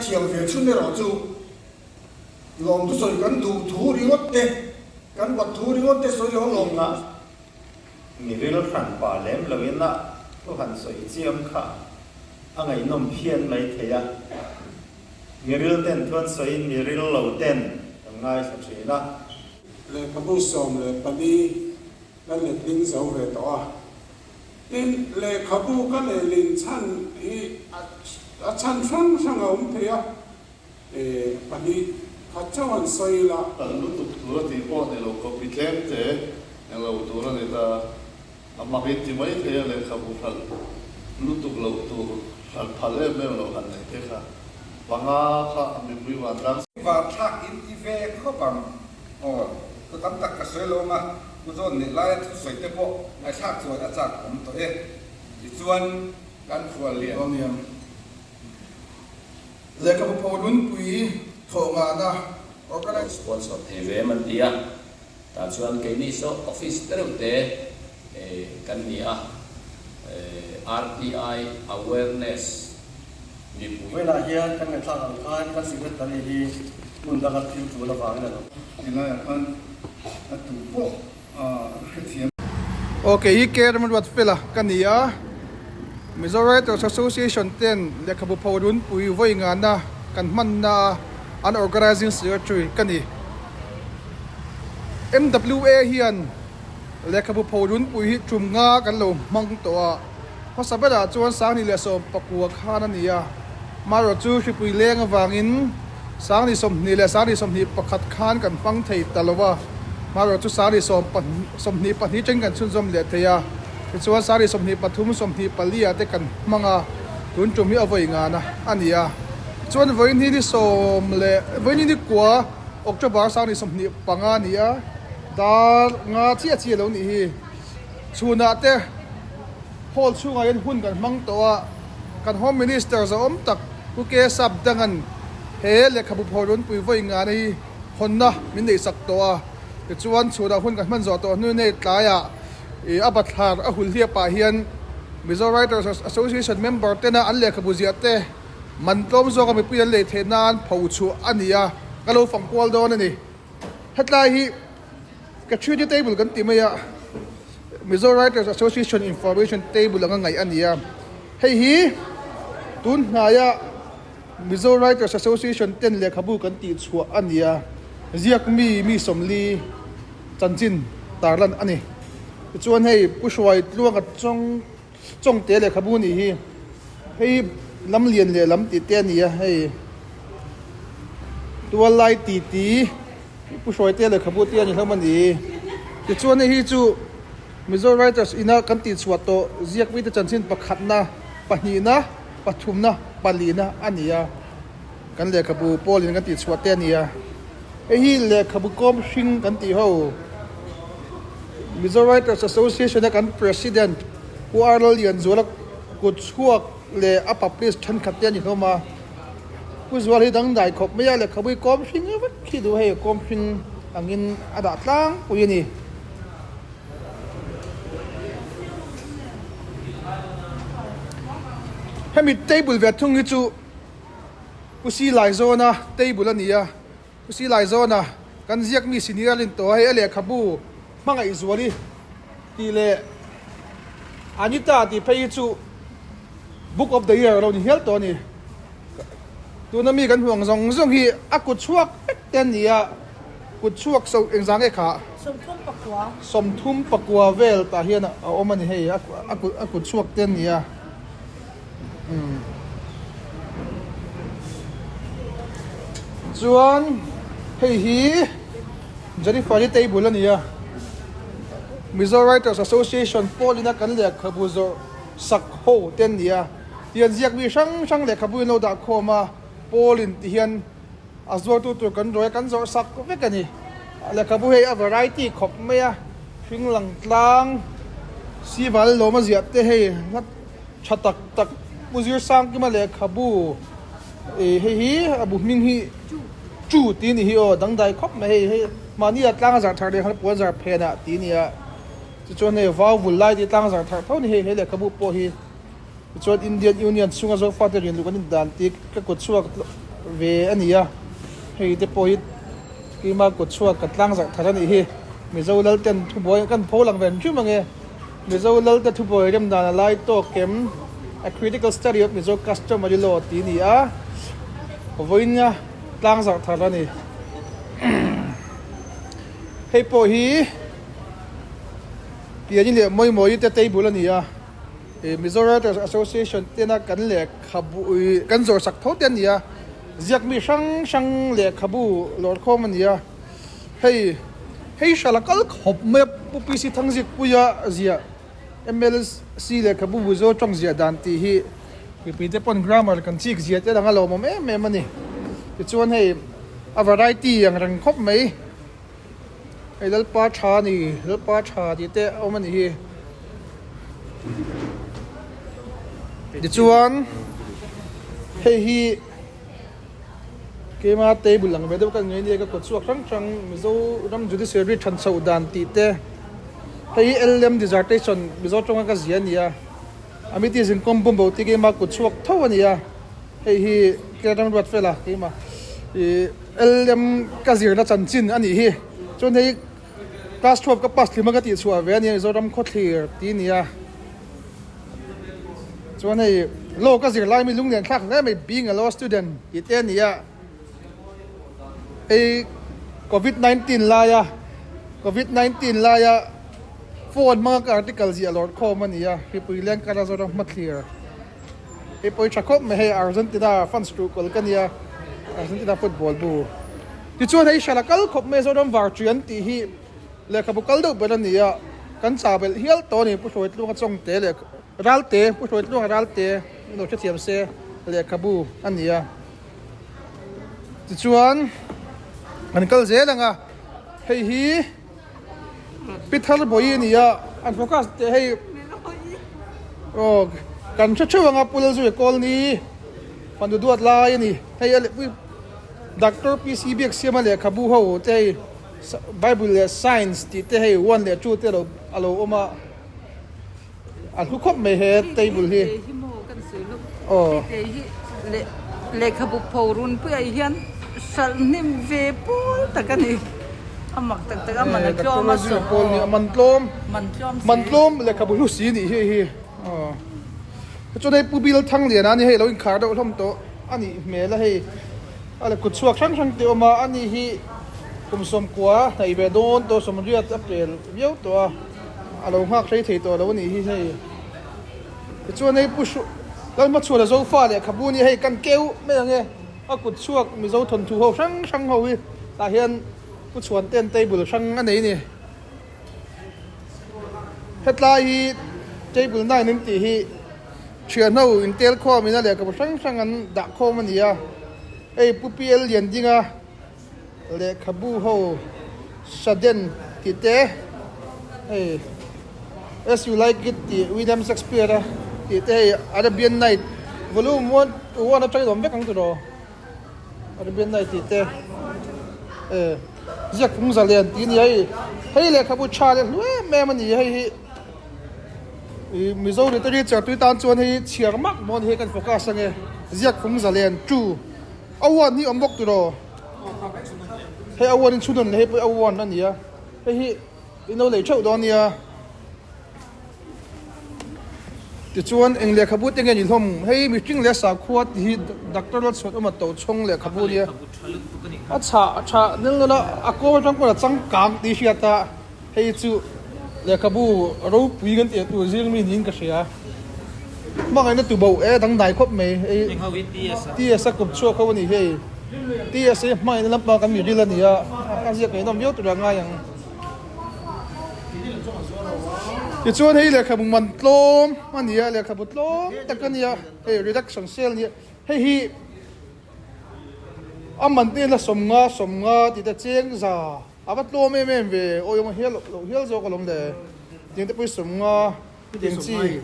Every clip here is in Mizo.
thiam ve chhun erawh chu lawmthu sawi kan duh thu ringawt te, kan bat thu ringawt te sawi lo lawm Tunga mi ril hran pah lem loin a thu han sawi chiam kha a ngaihnawm phian mai thei a. Mi ril ten thu an sawiin mi ril lo ten kan ngaithla thin a. Lehkhabu 14 la letling zo ve tawh a. Tin, lehkhabu ka lehlin chhan hi a chhan hrang hrang a awm thei a, pahnih khat chauh han sawi ila. Kal lutuk tur a tih pawh ni lo, copy tlem te eng lo tur a ni ta. A mak in ti mai thei a, lehkhabu hralh lutuk loh tur hralh phal em em loh han neih te kha panga kha a mipui vantlang. Vanthlak in ti ve khawp ang. Aw, thu tam tak ka sawi lo anga Pu John neih laia thu sawi te pawh ngaihthlak chuan a chak awm tawh e. Tichuan, kan khual lian. Awmiang. Lehkhabu pho nunpui thawh ngahna organize. Sponsor thei ve em an ti a, tah chuan keini saw office te reuh te kan ni a, RTI awareness mipui. Vawiinah hian kan ngaihthlak ang khan kan secretary hi hmun danga thil tul avangin a lo. Tilaiah khan a tu pawh a hrethiam. Aw kei hi K Ramruat Fela ka ni a, Mizo Writers Association ten lehkhabu pho runpui vawi ngana kan hmanna a an Organising Secretary ka ni. MWA hian lehkhabu pho runpui hi tum nga kan lo hmang tawh a, hmasa berah chuan 2019 khan a ni a, marawh chu hripui leng avangin 2020 leh 2021 khan kan hmang thei ta lo a, marawh chu 2022 teng kan chhunzawm leh thei a, tichuan 2023, 24 ah te kan hmang a, tun tum hi a vawi ngana a ni a, chuan vawiin hi ni sawm leh vawiin hi ni kua October 2025 a ni a, dar nga chiah chiah lo nih hi. Chhunah te hall chhungah hian hun kan hmang tawh a, kan Home Minister zahawm tak Pu K Sapdanga'n he lehkhabu phawrunpui vawi ngana hi hawnna min neihsak tawh a. Tichuan chhunah hun kan hman zawh tawh hnu nei tlaiah ih a bathlar a hul hliap ah hian Mizo Writers Association member tena an lehkhabu ziah te man tlawm zawka mipui an lei theih nan pho chhuah a ni a, ka lo fang kual dawn a ni. Hetlai hi ka treaty table kan ti mai a, Mizo Writers Association Information Table anga ngaih a ni a, hei hi tun hnaia Mizo Writers Association ten lehkhabu kan tih chhuah a ni a, ziak mi mi sawmli chanchin tarlan a ni. Tichuan hei Pu Hruai Tluanga chawng chawngte lehkhabu nih hi hei lam lian leh lam tih te a ni a, hei tual lai ti ti Pu Hruai te lehkhabu te a ni hlawm a ni. Tichuan hei hi chu Mizo Writers ina kan tih chhuah tawh ziak mite chanchin pakhatna, pahnihna, pathumna, palina a ni a, kan lehkhabu pawlin kan tih chhuah te a ni a. Hei hi lehkhabu kawm hring kan tih ho Mizo Writers Association a kan President Pu Arnold Lianzuala kut chhuak leh a publish thenkhat te a ni hlawm a. Pu Zuala hi dangdai khawp mai a, lehkhabu hi kawm hring vek khi duh hei kawm hring angin a dah tlangpui a ni. Hemi table ve thung hi chu Pu Silaizawna table a ni a, Pu Silaizawna kan ziak mi senior in tawh a, hei a lehkhabu Hmangaihzuali tih leh Anita tih phei hi chu Book of the Year a lo ni hial tawh a ni. Tuna mi kan hmuh ang zawng zawng hi a kut chhuak vek te an ni a, kut chhuak so engzah nge kha? 34. 34 vel tah hian a awm a ni hei a a kut chhuak te an ni a. Umm. Chuan hei hi Jennifer hi table a ni a, Mizo Writers Association pawlina kan lehkhabu zawrh sak ho te an ni a. Tian ziak mi hrang hrang lehkhabu in lo dah khawm a, Paul in ti hian a zuartu tur kan rawi a, kan zawrh sak vek a ni. Lehkhabu hei a variety khawp mai a, hring lang tlang, sival lawm a ziah te hei hla tha tak tak Pu Zirsangkima lehkhabu ih hei hi a bu hming hi Chu tih a ni hi aw dangdai khawp mai hei hei mahni ah tlang a zar thar leh khan puan zar phen ah tih a ni a, tichuan hei vau vul lai tih tlang a zar thar tho a ni hei he lehkhabu pawh hi. Tichuan Indian Union chhunga Zofate rinluh kan indan tih ka kut chhuak ve a ni a, hei te pawh hi keima kut chhuak ka tlang zarh thar a nih hi. Mizo lal ten thubuai kan pho lang ve an hrim ang e. Mizo lal te thubuai rem dan a lai tawk em? A Critical Study of Mizo Customary Law tih a ni a, vawiin tlang zarh thar a ni. Hei pawh hi Piani leh Mawimawii te table a ni a, Mizo Writers Association tena kan lehkhabu kan zawr sak tho te a ni a, ziak mi hrang hrang lehkhabu lawrkhawm a ni a, hei hei hrala kal khawp mai a Pu PC Thangzikpuia ziah MLC lehkhabu Mizo tawng ziah dan tih hi mipui te pawn grammar kan chik ziah te dang a lawmawm em em a ni. Tichuan hei a variety ang reng khawp mai. Hei Lalpa tha a ni, Lalpa tha tih te a awm a nih hi. Tichuan hei hi keima table ang ve deuh ka ngei nia ka kawt chhuak hrang hrang Mizoram Judiciary than chhoh dan tih te hei hi LM dissertation Mizo tawnga ka zia a ni a, Amity zinkawm bumbo tih keima kut chhuak tho a ni a, hei hi Keram Ruatfela keima ih. LM ka zirna chanchin a nih hi. Chuan hei class 12 ka pass thlima ka tih chhuah ve a nia Mizoram khawthlir tih a ni a. Chuan hei law ka zir lai mi lunglen thlak hle mai being a law student tih te a ni a. Hei covid 19 laia covid 19 laia phone hmanga ka article ziah lawr khawm a ni a hripui leng kara Zoram hmathlir. Hei pawi tha khawp mai hei Argentina fans tur kawl ka nia Argentina football bu tichuan hei hrala kal khawp mai Zoram Varṭian tih hi lehkhabu kal deuh ber a ni a kan chah belh hial tawh a ni Pu Hruaitluanga Chawngte leh Ralte Pu Hruaitluanga Ralte in lo hrethiam se lehkhabu a ni a tichuan kan kal zel ang a hei hi Pi Thar Bawi a ni a, an focus teh hei aw kan hre theuh anga Pu Lalzuia Kawlni fanu duat lai a ni. Hei a lehpui Doctor PC Biaksiama lehkhabu ho te hei Bible leh Science tih te hei one leh two te a lo awm a, a hlu khawp mai he table hi. Aw. Lehkhabu pho runpuiah hian hralh hnim ve pawl tak a ni. A mak tak tak a man a tlawm a saw aw. Man tlawm. Man tlawm lehkhabu hlu si nih hi hi. Aw. Chuan hei Pu Bil Thangliana a ni hei lo inkhar deuh hlawm tawh a nih hmel a hei. A la kut chhuak hrang hrang te awm a, ani hi kum sawmkua hnaih ve dawn tawh sawmriat a pel viau tawh a, a lo nghak hrei thei tawh lo a nih hi hei. Tichuan hei Pu Hru Lalhmachhuana Zofa lehkhabu nia hei kan keu mai ang e, a kut chhuak Mizo thawnthu ho hrang hrang ho hi tah hian Pu Chhuante'n table hrang a nei a ni. Hetlai hi table 9 an tih hi thianho intel khawmin a lehkhabu hrang hrang an dah khawm a ni a, hei Pu PL Liandinga lehkhabu ho Sudden tih te hei As You Like It tih William Shakespeare a tih te hei Arabian Night volume one one atangin awm vek ang tiraw Arabian Night tih te eh ziak phung zalen tih a ni a hei hei lehkhabu tha leh hlu em em a ni hei hi ih Mizo literature tui tan chuan hei chhiar mak maw a ni hei kan focus ange ziak phung zalen two A uan hi awm bawk tiraw? Hei a uan in chhun leh hei pawh a uan a ni a, hei hi in lo lei theuh dawn nia. Tichuan eng lehkhabu te nge ni hlawm? Hei mihring leh sakhua tih hi Doctor Lalchhuat awma Tochhawng lehkhabu a nia. A chhah a tha nel nawl a, a kawm atang pawn a changkang tih hriat a, hei chu lehkhabu ropui kan tih tur zing mi niin ka hria. Hmangaihna tu bo e dangdai khawp mai hei TS a kup chhuak ho a ni hei TS hi hmangaihna lampang kan mi ril a ni a a ziak ngaihnawm viau tura ngai ang tichuan hei lehkhabu man tlawm a ni a lehkhabu tlawm tak a ni a hei reduction sale a ni a hei hi a man te la 50 50 tih te cheng za. A va tlawm em em ve, awi awm hial loh hial zawk alawm le, tiang te pawh hi 50 tiang chi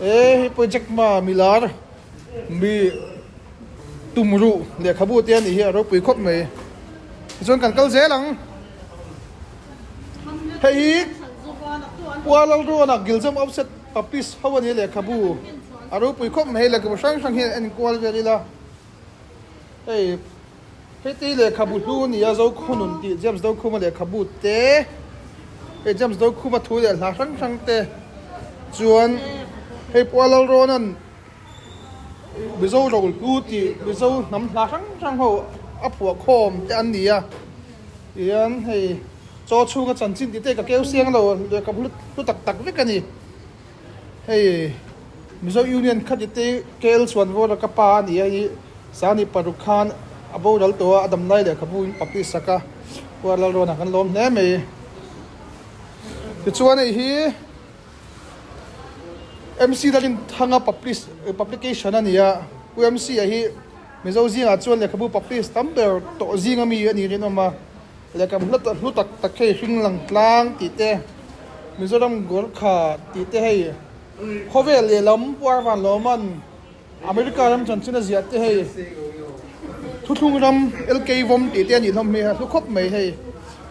e hei pawh Jack Ma milar mi tum ruh lehkhabu te a nih hi a ropui khawp mai tichuan kan kal zel ang hei hi Puar Lalruana Gilzam Offset Publish ho a ni lehkhabu a ropui khawp mai hei lehkhabu hrang hrang hian a enkual vel ila. Hei heti lehkhabu hlu a ni a, Zokhunun tih James Dokhuma lehkhabu te, hei James Dokhuma thu leh hla hrang hrang te chuan hei Pual Lalrawna'n Mizo rohlu tih Mizo hnam hla hrang hrang ho a phuah khawm te an ni a, tihian hei chaw chhunga chanchin tih te ka keu siang lo lehkhabu hlu tak tak vek a ni. Hei Mizo Union kha ti te KL Chhuanvawra ka pa a ni a hi Sani paruk khan a boral tawh a, a damlai lehkhabu in publish sak a, Puar Lalrawnah kan lawm hle mai. Tichuan hei hi MC Lalinthanga publish publication a ni a, Pu MC a hi Mizo zingah chuan lehkhabu publish tam ber tawh zinga mi a ni rinawm a. Lehkhabu hlu hlu tak tak hei hring lang tlang tih te, Mizoram Gorkha tih te hei khawvel lehlam Pu Arvan Lawman America ram chanchin a ziah te hei Thuthlung ram LK Vawm tih te a nih hlawm hi a hlu khawp mai hei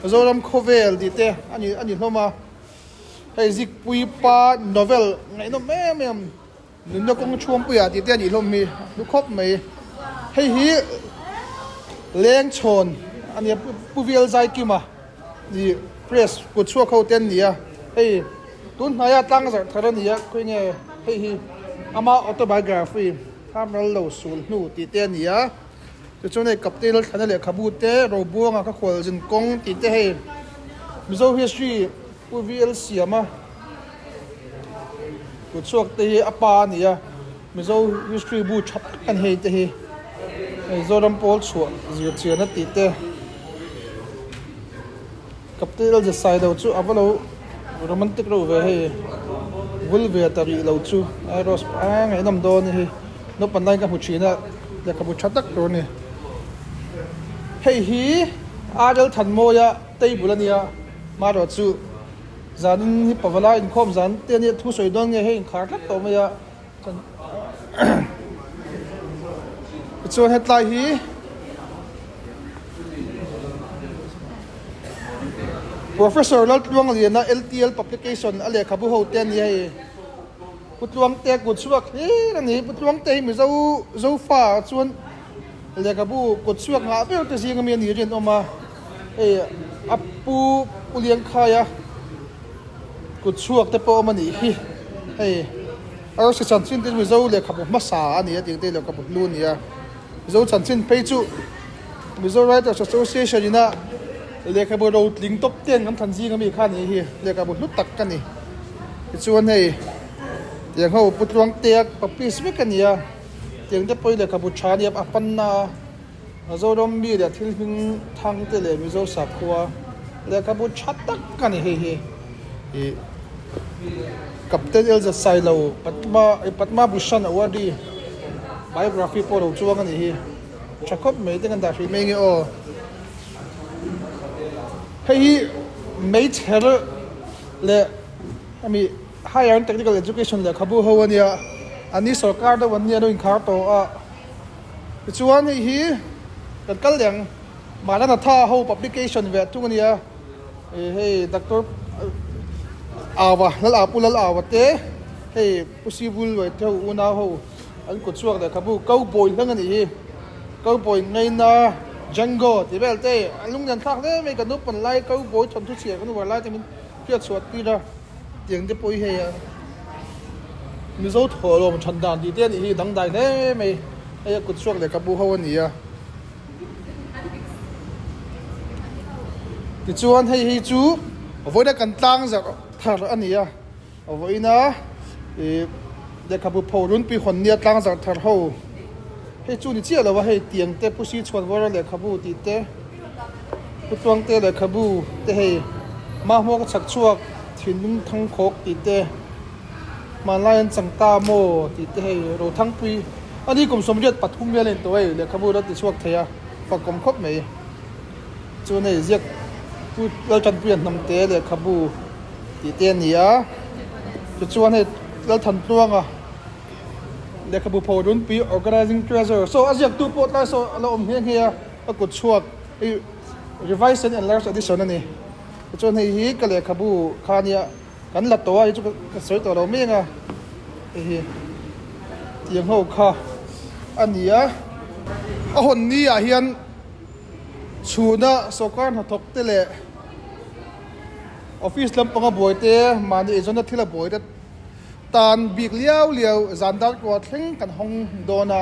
Mizoram khawvel tih te a nih a ni hlawm a, hei Zikpui pa novel ngaihnawm em em. Nunna kawng chhuangpuiah tih te a nih hlawm hi a hlu khawp mai. Hei hi leng chhawn a nia Pu Vial Zaikima ih press kut chhuak ho te an ni a. Hei tun hnaia tlang zarh thar a ni a khawi nge hei hi ama autobiography Thamral lo sul hnu tih te a ni a. Tichuan hei Kapte Lalthlana lehkhabu te Robuanga ka khualzin kawng tih te hei Mizo history Pu VL Siama kut chhuak te hi a pa a ni a, Mizo history bu tha tak a ni hei te hi, hei Zoram pawl chhuah zir chian a tih te, Kapte Lalza Sailo chu a va lo romantic reuh ve hei, vul ve ta rih lo chu a rose a ngaihnawm dawn a ni hei, naupang lai ka hmu thin a lehkhabu tha tak tur a ni, hei hi RL Thanmawia table a nia. Hmarawh chu zanin hi pavala inkhawm zan te ania thu sawi dawn nge hei inkhar tlat tawh mai a tichuan hetlai hi Professor Laltluangliana LTL Publication a lehkhabu ho te ania hei Pu Tluangte kut chhuak hlir a ni Pu Tluangte hi Mizo Zofa chuan lehkhabu kut chhuak ngah ber te zing ami a ni rinawm a. Hei a pu Pu Liangkhaia kut chhuak te pawh awm a nih hi. Hei arsi chanchin te chu Mizo lehkhabu hmasa a ni a tih te lehkhabu hlu a ni a. Mizo chanchin phei chu Mizo Writers Association ina lehkhabu rotling tawp ten kan thlan zing ami kha a nih hi lehkhabu hlu tak a ni. Tichuan hei tiang ho Pu Tluangtea publish vek a ni a tiang te pawh hi lehkhabu tha a ni a a panna a. Mizoram mi leh thil hming thang te leh Mizo sakhua lehkhabu tha tak a ni hei hi ih Captain Elza Sailo Padma ih Padma Bhushan awardee biography pawh lo chuang a nih hi tha khawp mai te kan dah hrih mai nge aw hei hi meichher leh hemi higher and technical education lehkhabu ho a nia an ni sorkar deuh an nia an lo inkhar tawh a. Tichuan hei hi kan kal leh ang Maranatha ho publication ve thung a nia ih hei doctor Awa Lal Apu Lal Awa te hei Pu Sivul luai te ho unau ho an kut chhuak lehkhabu Cowboy hlang a nih hi Cowboy ngaina Django tih vel te a lunglen thlak hle mai kan naupan lai Cowboy thawnthu chhiar kan uar lai te min hriat chhuah tir a. Tiang te pawh hi hei a Mizo thawhlawm than dan tih te a nih hi dangdai hle mai hei a kut chhuak lehkhabu ho a ni a tichuan hei hi chu vawiina kan tlang zarh thar a ni a vawiina ih lehkhabu pho runpui hawn nia tlang zarh thar ho hei chu ni chiah lo a hei tiang te pu si chhuan vawra lehkhabu tih te. Pu Tluangte lehkhabu te hei Mahmuak a chhak chhuak thinlung thangkhawk tih te hmanlai an chang ta maw tih te hei Rothangpui a ni kum 83 vel a in tawh hei lehkhabu lo ti chhuak thei a fakawm khawp mai chuan hei ziak Pu Laltanpuia Hnamte lehkhabu tih te a ni a tichuan hei Lalthantluanga lehkhabu pho runpui Organizing Treasurer saw a ziaktu pawh tlai saw a la awm nghe nghe a. A kut chhuak hi Revised and Enlarged Edition a ni. Tichuan hei hi ka lehkhabu kha ania kan la tawh a, hei chu ka sawi tawh lo mai anga hei hi tiang ho kha a ni a. A hawn ni ah hian chhuna sawrkar hnathawk te leh office lampanga buai te mahni eizawnna thil a buai te tan bik liau liau zan dar kua thleng kan hawng dawn a,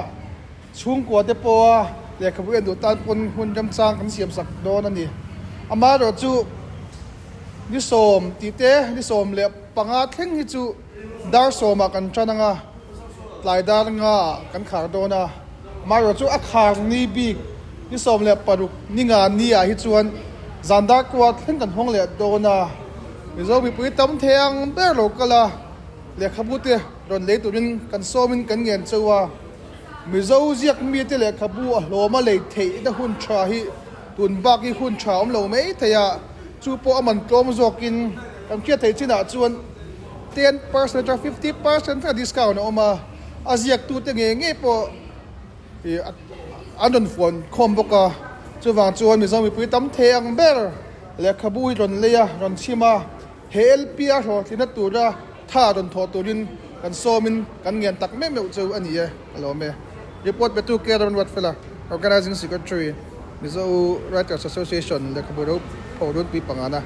chhungkua te pawha lehkhabu en duh tan pawn hun remchang kan siam sak dawn a ni. Amaherawhchu ni sawm tih te ni 15 thleng hi chu dar sawmah kan tan ang a, tlai dar ngaah kan khar dawn a, amaherawhchu a khar ni bik ni 16 ni nga ni ah hi chuan zan dar kua thleng kan hawng leh dawn a, Mizo mipui tam thei ang ber lo kal a, lehkhabu te rawn lei turin kan sawmin kan ngen cheu a, Mizo ziak mite lehkhabu a hlawm a lei theihna hun tha hi tun bak hi hun tha awm lo mai thei a, chu pawh a man tlawm zawkin kan hriat theih chinah chuan 10% atanga 50% thleng a discount a awm a, a ziaktute ngei ngei pawh ih an rawn fuan khawm bawk a, chuvang chuan Mizo mipui tam thei ang ber lehkhabu hi rawn lei a, rawn chhim a, he LP a hlawhtlinna tura tha rawn thawh turin kan sawmin kan ngen tak meuh meuh chu a ni e, a lawm e. Report petu K. Ramruatfela, Organising Secretary, Mizo Writers Association lehkhabu ro pho runpui pangana.